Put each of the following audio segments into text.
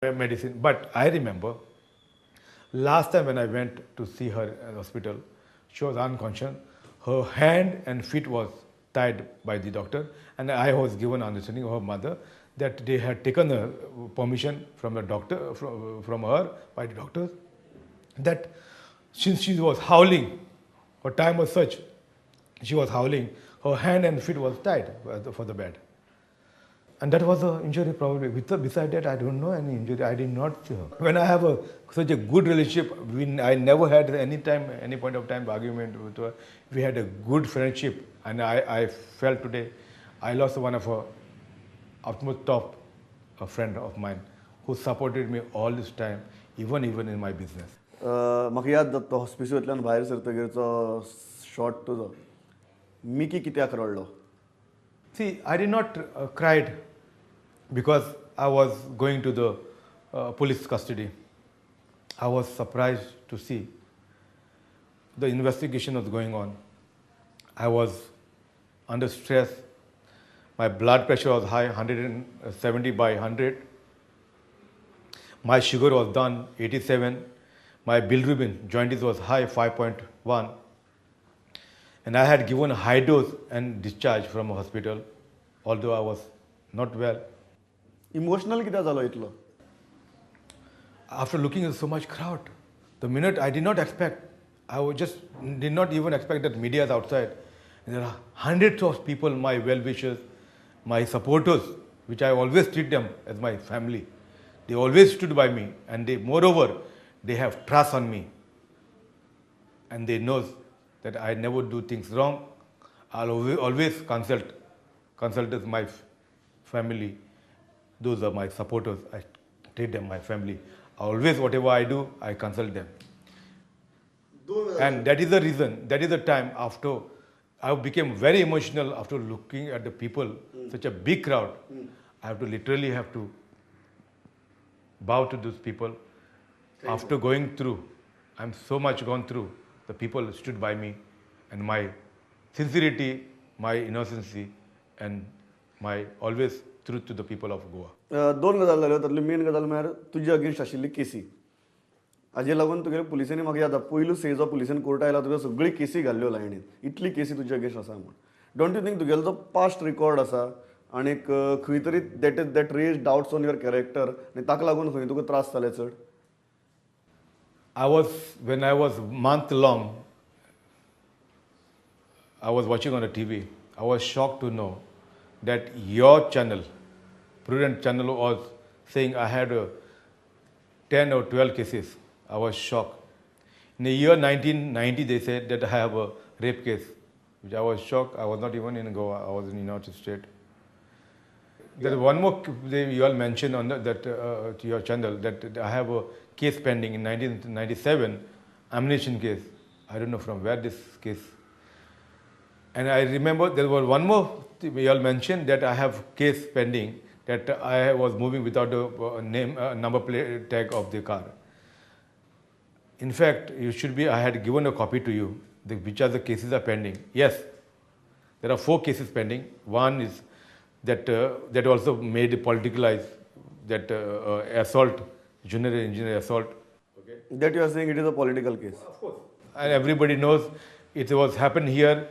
Medicine. But I remember last time when I went to see her at the hospital, she was unconscious. Her hand and feet was tied by the doctor, and I was given understanding of her mother that they had taken the permission from the doctor, from her by the doctors, that since she was howling, her time was such, she was howling, her hand and feet was tied for the bed. And that was an injury probably. Beside that, I don't know any injury. I did not see her. When I have such a good relationship, I never had any time, any point of time argument with her. We had a good friendship, and I felt today I lost one of her utmost top a friend of mine who supported me all this time, even in my business. म्हाका याद जाता तो हॉस्पिटलांतल्यान भायर सरतगीरचो shot तुजो, Mickey कित्याक रडलो? See, I did not cried because I was going to the police custody. I was surprised to see the investigation was going on. I was under stress. My blood pressure was high, 170 by 100. My sugar was down, 87. My bilirubin, jaundice was high, 5.1. And I had given a high dose and discharge from a hospital, although I was not well. Emotional कित्याक जालो इतलो? After looking at so much crowd, the minute I did not expect, I was just did not even expect that media is outside. And there are hundreds of people, my well-wishers, my supporters, which I always treat them as my family. They always stood by me, and they, moreover, they have trust on me. And they know that I never do things wrong. I'll always consult with my family. Those are my supporters. I treat them my family. Always whatever I do, I consult them. And that is the reason, that is the time after I became very emotional after looking at the people, such a big crowd. I have to literally have to bow to those people. After going through, I'm so much gone through, the people stood by me, and my sincerity, my innocency, and my always truth to the people of Goa. दोन गजाल जाल्यो, तातली main गजाल म्हळ्यार तुजे against आशिल्ली केसी. हाजे लागून तुगेले पुलिसांनी म्हाका याद पयलू से जो पुलिसान कोर्टा आयला तुका सगळी केसी घाल्ल्यो लायनीन, इतली केसी तुजे अगेन्स्ट आसा म्हूण. Don't you think तुगेलो जो पास्ट रिकॉर्ड आसा आनीक खंय तरी that raise doubts on your character आनी ताका लागून खंय तुका त्रास जाले चड? When I was month long, I was watching on the TV. I was shocked to know that your channel, Prudent channel, was saying I had 10 or 12 cases. I was shocked. In the year 1990, they said that I have a rape case, which I was shocked. I was not even in Goa. I was in the United States. There is one more you all mentioned on to your channel that I have a case pending in 1997, ammunition case. I don't know from where this case. And I remember there was one more you all mentioned that I have case pending that I was moving without a name, number plate tag of the car. In fact, you should be, I had given a copy to you, which are the cases are pending. Yes, there are 4 cases pending. One is that that also made politicalized, that assault, junior engineer assault. Okay. That you are saying it is a political case. Of course. And everybody knows it was happened here.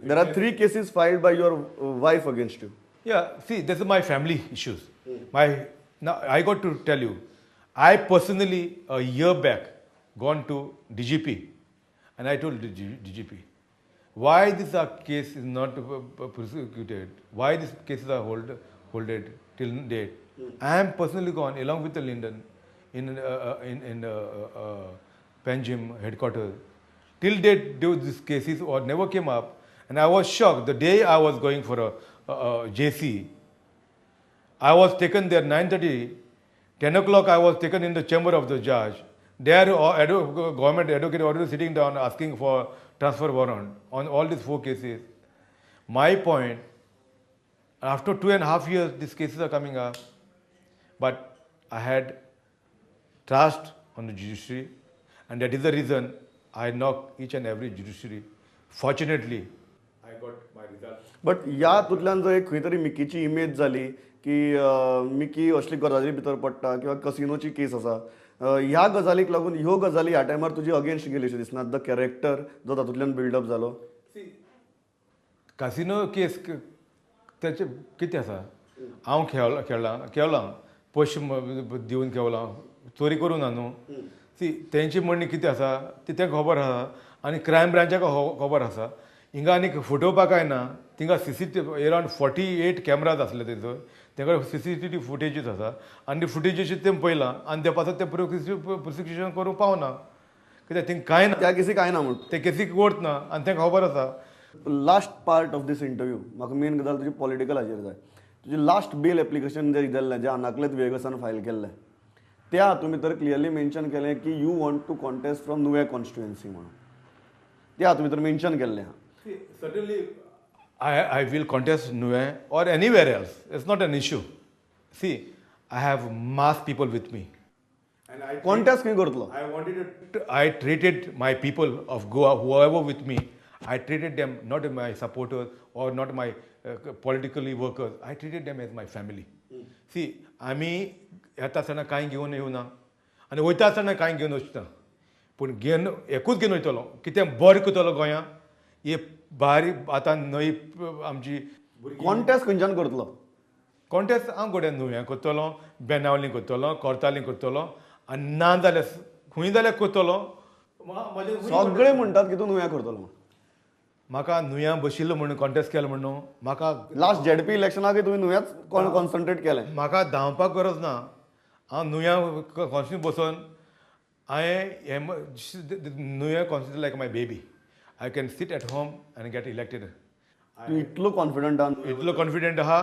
There are 3 cases filed by your wife against you. Yeah, see, this is my family issues. Now, I got to tell you, I personally, a year back, gone to DGP, and I told the DGP, why this case is not prosecuted, why these cases are holded till date. I am personally gone along with the Linden in Panjim headquarters. Till date, these cases or never came up, and I was shocked. The day I was going for a JC, I was taken there 9:30, 10 o'clock I was taken in the chamber of the judge. There, government advocate already sitting down asking for transfer warrant on all these 4 cases. My point, after 2.5 years, these cases are coming up, but I had trust on the judiciary, and that is the reason I knock each and every judiciary. Fortunately, got my result. But ह्या हातूंतल्यान जर एक खंय तरी मिकीची image जाली की Mickey असली गजाली भितर पडटा किंवा कसिनोची केस आसा, ह्या गजालीक लागून ह्यो गजाली ह्या टायमार तुजी अगेन्स्ट गेली अशें दिसना? The character जो तातूंतल्यान बिल्डअप जालो. कासिनो केस तेचे कितें आसा, हांव खेळ्ळां खेळ्ळां पयशे दिवन खेळ्ळां, चोरी करूं ना न्हू. सी तेंची म्हणणी कितें आसा ती तेंकां खबर आसा आनी क्रायम ब्रांचाक खबर आसा. हिंगा आनीक फटोवपाक काय ना, थिंगा CCTV around 48 cameras आसले तेंचो, तेंका CCTV फुटेजीस आसा आनी ती फुटेजीस तें पळयलां आनी ते पासत तें प्रोसिक्युशन करूंक पावना कित्याक थिंग कांय ना, त्या केसी कांय ना म्हण ते केसीक वर्त ना आनी तेंकां खबर आसा. Last part of this interview म्हाका मेन गजाल तुजी पॉलिटिकल हाजेर जाय. तुजी लास्ट बेल एप्लिकेशन जें जाल्लें, जें अनाकलेत वेगसान फायल केल्लें, त्या हातूंत भितर क्लियरली मेन्शन केलें की you want to contest from Nuvem constituency म्हणून, त्या हातूंत भितर मेन्शन केल्लें आहा. Certainly I will contest Nuvem or anywhere else, it's not an issue. See, I have mass people with me. Contest खंय करतलो? I wanted to, I treated my people of Goa, whoever with me, I treated them not as my supporters or not my politically workers. I treated them as my family. See, आमी येता आसतना कांय घेवन येवना आनी वयता आसतना कांय घेवन वचना, पूण घेवन एकूच घेवन वयतलो, कितें बरें करतलो गोंयांत. हे बारीक आतां न्हंय आमची कॉन्टेस्ट खंयच्यान करतलो? कॉन्टेस्ट हांव घडये नुव्यां करतलो, बेनावली करतलो, कोर्ताली करतलो आनी ना जाल्यार खंय जाल्यार करतलो. सगळे म्हणटात की तूं नुव्यां करतलो. म्हाका नुव्यां बशिल्लो म्हणून कॉन्टेस्ट केलो म्हणून म्हाका लास्ट ZP इलेक्शनाक तुवें नुव्याच कॉन्सन्ट्रेट केलें. म्हाका धांवपाक गरज ना, हांव नुव्यां कॉन्स्टिट्युन्सी बसून हांवें हें Nuvem constituency like my baby. I can sit at home and get elected. तूं इतलो कॉन्फिडंट आहा? इतलो कॉन्फिडंट आहा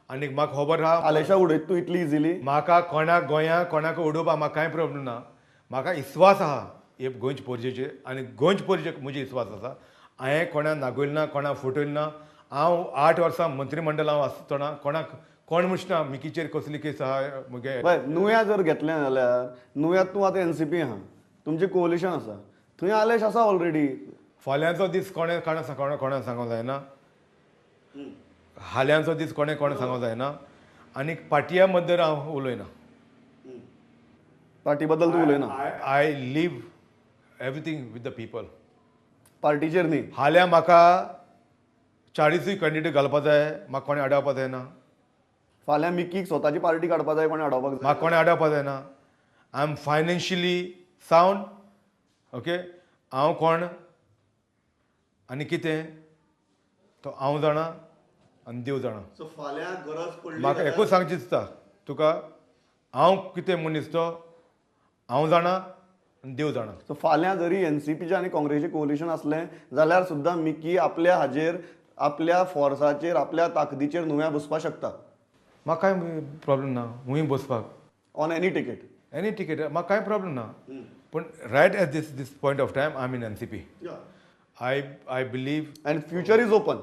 आनी म्हाका खबर आहा. आलेशा उडयत तूं इतली इजिली? म्हाका कोणाक गोंयांत कोणाक उडोवपाक म्हाका कांय प्रॉब्लम ना. म्हाका विस्वास आहा हे गोंयचे पोरजेचेर आनी गोंयचे पोरजेक म्हजो विस्वास आसा. हांवें कोणाक नागयलें ना, कोणाक फटयलें ना. हांव 8 वर्सां मंत्रीमंडळ हांव आसतना कोणाक कोण म्हणना मिकीचेर कसली केस आहा म्हगे. नुव्यां जर घेतलें जाल्यार नुव्यांत तूं आतां NCP आहा, तुमचें कोलिशन आसा, थंय आलेश आसा ऑलरेडी. फाल्यांचो दीस कोणें कोणाक सांगूंक जायना, हाल्यांचो दीस कोणें कोणें सांगूंक जायना आनी पार्टिया बद्दल हांव उलयना. पार्टी बद्दल तूं उलयना? I leave everything with the people. पार्टीचेर न्ही. हाल्यां म्हाका 40 कॅन्डिडेट घालपा जाय, म्हाका कोणें आडावपा जायना. फाल्यां मिकीक स्वताची पार्टी काडपा जाय, कोणें आडावपाक जाय? म्हाका कोणें आडावपा जायना. I am financially sound. Okay, हांव कोण आनी कितें तो हांव जाणा आनी देव जाणा. सो फाल्यां गरज पडली म्हाका एकूच सांगचें दिसता तुका, हांव कितें मनीस तो हांव जाणा आनी देव जाणा. सो फाल्यां जरी NCPचें आनी काँग्रेसीचें कोलिशन आसलें जाल्यार सुद्दां मिकी आपल्या हाजेर, आपल्या फोर्साचेर, आपल्या ताकदीचेर नुव्यां बसपाक शकता. म्हाका कांय प्रॉब्लम ना हुंय बसपाक. On any ticket? Any ticket म्हाका कांय प्रॉब्लम ना. पूण right at this point of time I am in NCP. I believe and future is open.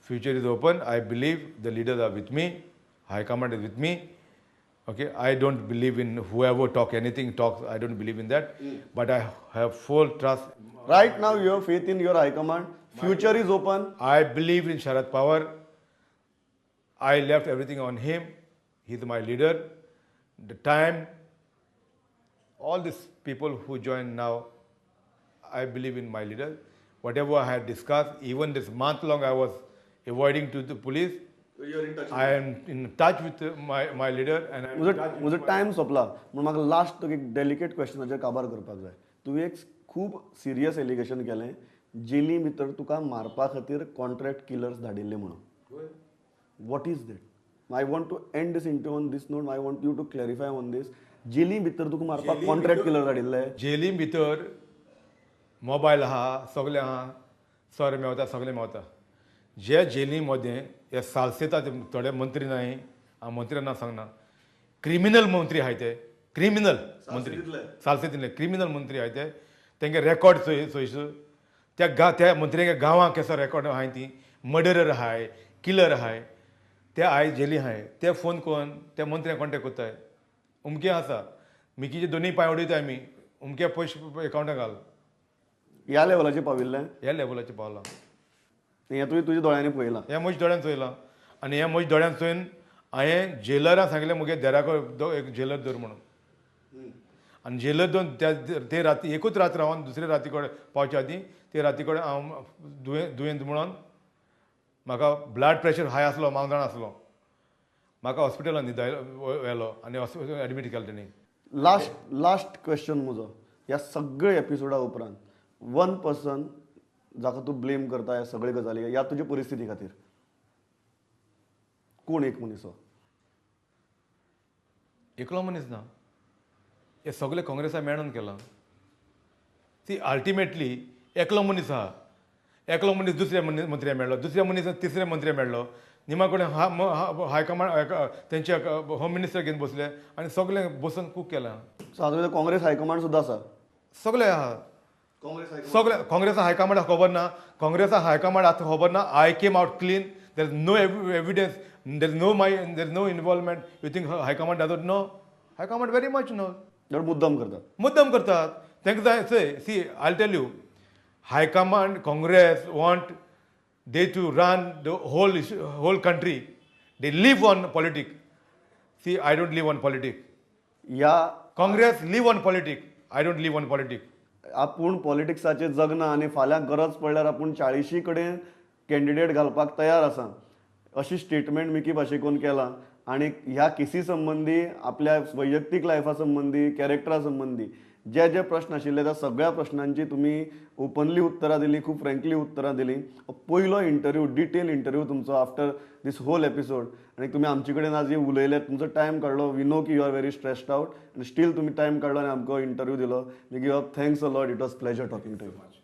Future is open. I believe the leaders are with me, high command is with me. Okay, I don't believe in whoever talk anything talks, I don't believe in that. But I have full trust. Right now you have faith in your high command. Future is open. I believe in Sharad Pawar. I left everything on him. He is my leader. The time, all these people who join now, I believe in my leader. Whatever I had discussed, even this month long I was avoiding to the police. I am in touch with my leader and I am in touch with म्हजो time सोंपला म्हणून म्हाका last तुका एक delicate क्वेश्चनाचेर काबार करपाक जाय. तुवें एक खूब सिरियस एलिगेशन केलें, जेली भितर तुका मारपा खातीर कॉन्ट्रॅक्ट किलर्स धाडिल्ले म्हणून. What is that? I want to end this interview on this note. I want you to clarify on this. Jelly भितर तुका मारपाक कॉन्ट्रॅक्ट किलर धाडिल्ले? जेली भितर मोबायल आहा, सगळें आहा, सोरो मेवता, सगळें मेवता. जे जेली मदें हे सालसेता थोडे मंत्री न्हय, हांव मंत्र्या नांव सांगना, क्रिमिनल मंत्री आहाय ते, क्रिमिनल मंत्री सालसेतींतले क्रिमिनल मंत्री आहाय ते, तेंगे रेकॉर्ड चोयस त्या त्या मंत्र्यांगे गांवांक केसो रेकॉर्ड आहाय, ती मर्डरर आहाय, किलर आहाय, ते आयज जेली आहाय. ते फोन करून त्या मंत्र्यांक कॉन्टेक्ट करताय, अमकें आसा मिकीचे दोनूय पांय उडयताय आमी, अमके पयशे एकावंटाक घाल. ह्या लेवलाचेर पाविल्लें? ह्या लेवलाचेर पावलां. हें तुवें तुज्या दोळ्यांनी पळयलां? हें म्हज्या दोळ्यान चोयलां आनी हें म्हज्या दोळ्यान चोयन हांवें जेलराक सांगलें म्हगे देराक एक जेलर दवर म्हणून. आनी जेलर दोन त्या ते राती एकूच रात रावन दुसरे राती कडेन पावच्या आदीं ते राती कडेन हांव दुयेंत म्हणून म्हाका ब्लड प्रेशर हाय आसलो, हांव जाणा आसलो. म्हाका हॉस्पिटलान व्हेलो आनी हॉस्पिटल एडमीट केलें तेणी. लास्ट लास्ट क्वेश्चन म्हजो, ह्या सगळे एपिसोडा उपरांत वन पर्सन जाका तूं ब्लेम करता ह्या सगळे गजाली, ह्या तुजे परिस्थिती खातीर, कोण एक मनीस हो? एकलो मनीस ना, हे सगळे काँग्रेसा मेळोन केलां. सी अल्टिमेटली एकलो मनीस आहा, एकलो मनीस दुसऱ्या मंत्र्या मेळ्ळो, दुसऱ्या मनीस तिसऱ्या मंत्र्या मेळ्ळो, निमा कडेन हायकमांड तेंच्या होम मिनिस्टर घेवन बसले आनी सगळें बसून कूक केलां. सो आतां काँग्रेस हायकमांड सुद्दां आसा, सगळे आहा. सगळे काँग्रेसा हायकमांड खबर ना, काँग्रेसा हायकमांड आतां खबर ना. I came out clean, there is no evidence, there is no my, there is no involvement. You think high command doesn't know? High command very much know. मुद्दम करतात, मुद्दम करतात तांकां जाय. चोय, see I tell you, high command Congress want they to run the whole country. They live on politic. See, I don't live on politic. या Congress live on politic, I don't live on politic. आपूण पॉलिटिक्साचेर जगना आनी फाल्यां गरज पडल्यार आपूण 40 कडेन candidate घालपाक तयार आसा अशी स्टेटमेंट मिकी पाशेकोन केलां. आनी ह्या केसी संबंदी, आपल्या वैयक्तीक लायफा संबंदी, कॅरेक्टरा संबंदी जे जे प्रश्न आशिल्ले त्या सगळ्या प्रश्नांची तुमी ओपनली उत्तरां दिली, खूब फ्रँकली उत्तरां दिली. पयलो इंटरव्यू, डिटेल इंटरव्यू तुमचो आफ्टर दीस होल एपिसोड. आनी तुमी आमचे कडेन आज उलयले, तुमचो टायम काडलो. We know की you are very stressed out आनी स्टील तुमी टायम काडलो आनी आमकां इंटरव्यू दिलो. We give up thanks a lot. It was pleasure talking to you.